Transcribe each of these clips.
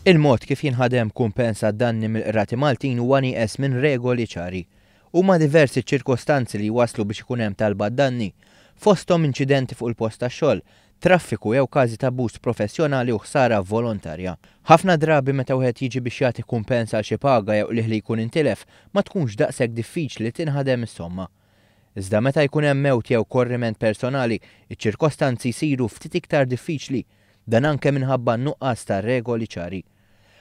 Il-mod kif jinħadem kumpens għad-danni mill-qrati Maltin huwa nieqes minn regoli ċari. Huma diversi ċ-ċirkostanzi li jwasslu biex ikun hemm talba għad-danni, fosthom inċidenti fuq il-post tax-xogħol, traffiku jew każi ta' abbuż professjonali u ħsara volontarja. Ħafna drabi meta wieħed jiġi biex jagħti kumpens għal xi paga jew qligħ li jkun intilef, ma tkunx daqshekk diffiċli li tinħadem is-somma. Iżda meta jkun hemm mewt jew korriment personali, iċ-ċirkostanzi jsiru ftit iktar diffiċli. Dan anke minħabba n-nuqqas ta' regoli ċari.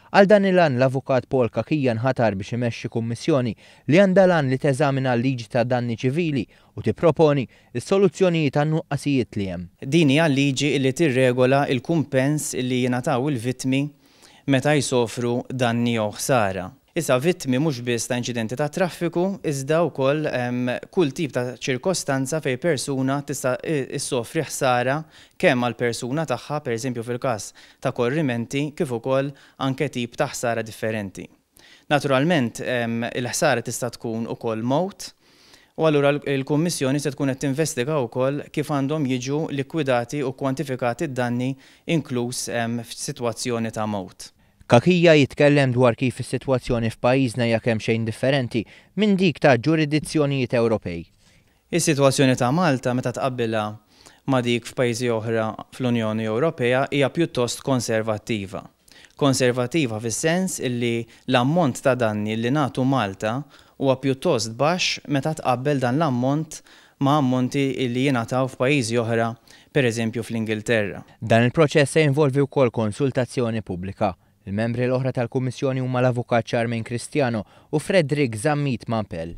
Għal dan il-għan l-Avukat Paul Cachia nħatar biex imexxi kummissjoni li għandha l-għan li teżamina l-liġi ta' danni ċivili u tipproponi s-soluzzjonijiet għan-nuqqasijiet li hemm. Din hija l-liġi li tirregola l-kumpens li jingħataw il-vittmi meta jsofru danni jew ħsara. Issa vittmi mhux biss ta' inċidenti tat-traffiku iżda wkoll kull tip ta' ċirkostanza fejn persuna tista' ssofri ħsara kemm għall-persuna tagħha, pereżempju fil-każ ta' korrimenti, kif ukoll anke tip ta' ħsara differenti. Naturalment il-ħsara tista' tkun ukoll mewt u allura l-Kummissjoni se tkun qed tinvestiga wkoll kif għandhom jiġu likwidati u kkwantifikati d-danni inkluż f'sitwazzjoni ta' mewt. Cachia jitkellem dwar kif is-sitwazzjoni f'pajjiżna hija kemxejn differenti minn dik ta' ġuridizzjonijiet Ewropej. Is-sitwazzjoni ta' Malta meta tqabbilha ma' dik f'pajjiżi oħra fl-Unjoni Ewropea hija pjuttost konservattiva. Konservattiva fis-sens illi l-ammont ta' danni li nagħtu Malta huwa pjuttost baxx meta tqabbel dan l-ammont ma' ammonti li jingħataw f'pajjiżi oħra, pereżempju fl-Ingilterra. Dan il-proċess se jinvolvi wkoll konsultazzjoni pubblika. Il-membri l-oħra tal-Kummissjoni huma l-Avukat Charmaine Cristiano u Frederick Zammit Mampel.